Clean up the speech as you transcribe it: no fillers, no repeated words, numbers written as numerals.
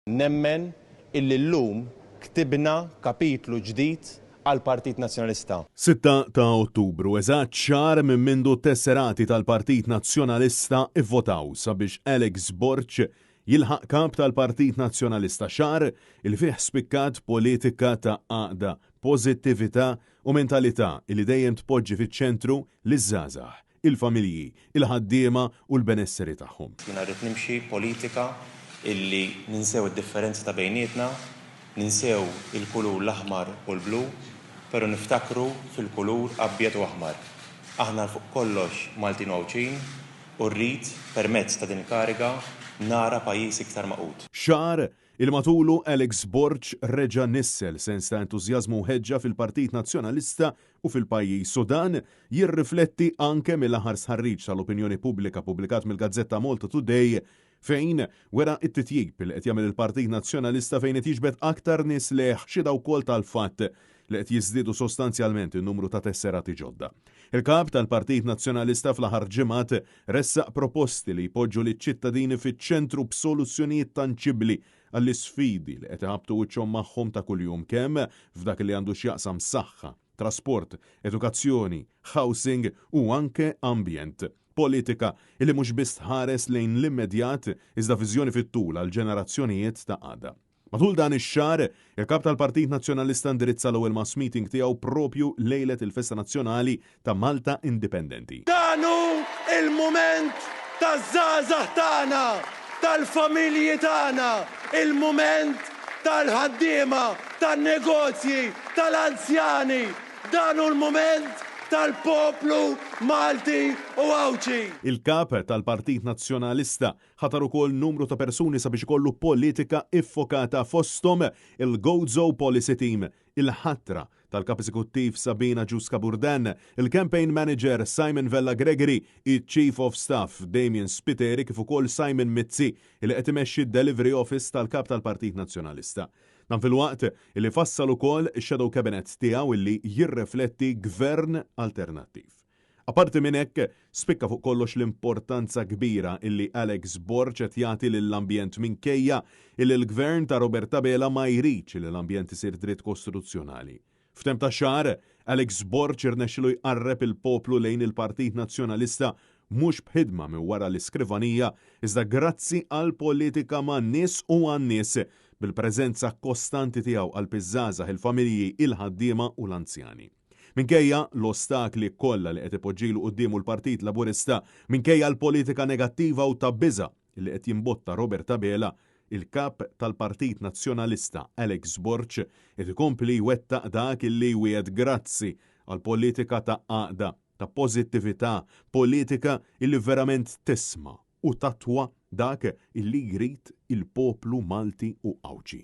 Nemmen illi llum ktibna kapitlu ġdid għall-Partit Nazzjonalista. 6 ta' Ottubru, eżatt xahar minn mindu t-tesserati tal-Partit Nazzjonalista ivvotaw sabiex Alex Borg jilħaq Kap tal-Partit Nazzjonalista, xahar li fih spikkat politika ta' għaqda, pożittività u mentalità li dejjem tpoġġi fiċ-ċentru liż-żgħażagħ, il-familji, il-ħaddiema u l-benesseri tagħhom. Jiena rrid nimxi politika illi ninsew id-differenzi ta' bejnietna, ninsew il-kulur l-aħmar u l-blu, pero niftakru fil-kulur abjad u aħmar. Aħna għal fuq kollox Maltin u Għawdxin u rrid, permezz ta' din il-kariga, nara pajjiż iktar magħqud. Xahar Il matulu Alex Borg reġa' nissel sens ta' entużjażmu u ħeġġa fil-Partit Nazzjonalista u fil-pajjiż u dan jirrifletti anke mill-aħħar stħarriġ tal-opinjoni pubblika pubblikat mill-gazzetta Malta Today fejn wera t-titjib li qed jagħmel il-Partit Nazzjonalista fejn qed jiġbed aktar nies lejh xhieda wkoll tal-fatt li qed jiżdiedu sostanzjalment in-numru ta' tesserati ġodda. Il-Kap tal-Partit Nazzjonalista fl-aħħar ġimgħat ressaq proposti li jpoġġu liċ-ċittadini fiċ-ċentru b'soluzzjonijiet tanġibbli għall-isfidi li qed iħabbtu wiċċhom magħhom ta' kuljum kemm f'dak li għandu x'jaqsam saħħa, trasport, edukazzjoni, housing u anke ambjent. Politika li mhux biss tħares lejn l-immedjat iżda viżjoni fit-tul għall-ġenerazzjonijiet ta' għada. Matul dan ix-xahar, il-Kap tal-Partit Nazzjonalista indirizza l-ewwel mass meeting tiegħu propju lejlet il-festa nazzjonali ta' Malta Indipendenti. Dan hu l-mument taż-żgħażagħ tagħna, tal-familji tagħna, il-mument tal-ħaddiema, tan-negozji, tal-anzjani. Dan hu l-mument tal-poplu Malti u Għawdxi. Il-Kap tal-Partit Nazzjonalista Ħatar ukoll numru ta' persuni sabiex ikollu politika iffokata fosthom il-Gozo Policy Team, il-ħatra tal-Kap Eżekuttiv Sabina Giusca Burdan, il-Campaign Manager Simon Vella Gregory, iċ-Chief of Staff Damien Spiteri kif ukoll Simon Mizzi li qed imexxi d-Delivery Office tal-Kap tal-Partit Nazzjonalista. Dan filwaqt li fassal ukoll ix-Shadow Cabinet tiegħu li jirrefletti Gvern alternattiv. Apparti minn hekk, spikka fuq kollox l-importanza kbira illi Alex Borg qed jagħti lill-ambjent minkejja illi l-Gvern ta' Robert Abela ma jridx li l-ambjent isir dritt kostituzzjonali. F'temp ta' xahar, Alex Borg irnexxilu jqarreb il-poplu lejn il-Partit Nazzjonalista mhux b'ħidma minn wara l-iskrivanija iżda grazzi għall-politika man-nies u għan-nies bil-preżenza kostanti tiegħu qalb iż-żgħażagħ, il-familji, il-ħaddiema u l-anzjani. Minkejja l-ostakli kollha li qed ipoġġilu quddiemu l-Partit Laburista, minkejja l-politika negattiva u ta' biża' li qed jimbotta Robert Abela, il-Kap tal-Partit Nazzjonalista Alex Borg qed ikompli jwettaq dak li jwiegħed grazzi għal politika ta' għaqda, ta' pożittività, politika illi verament tisma' u tattwa dak illi jrid il-poplu Malti u Għawdxi.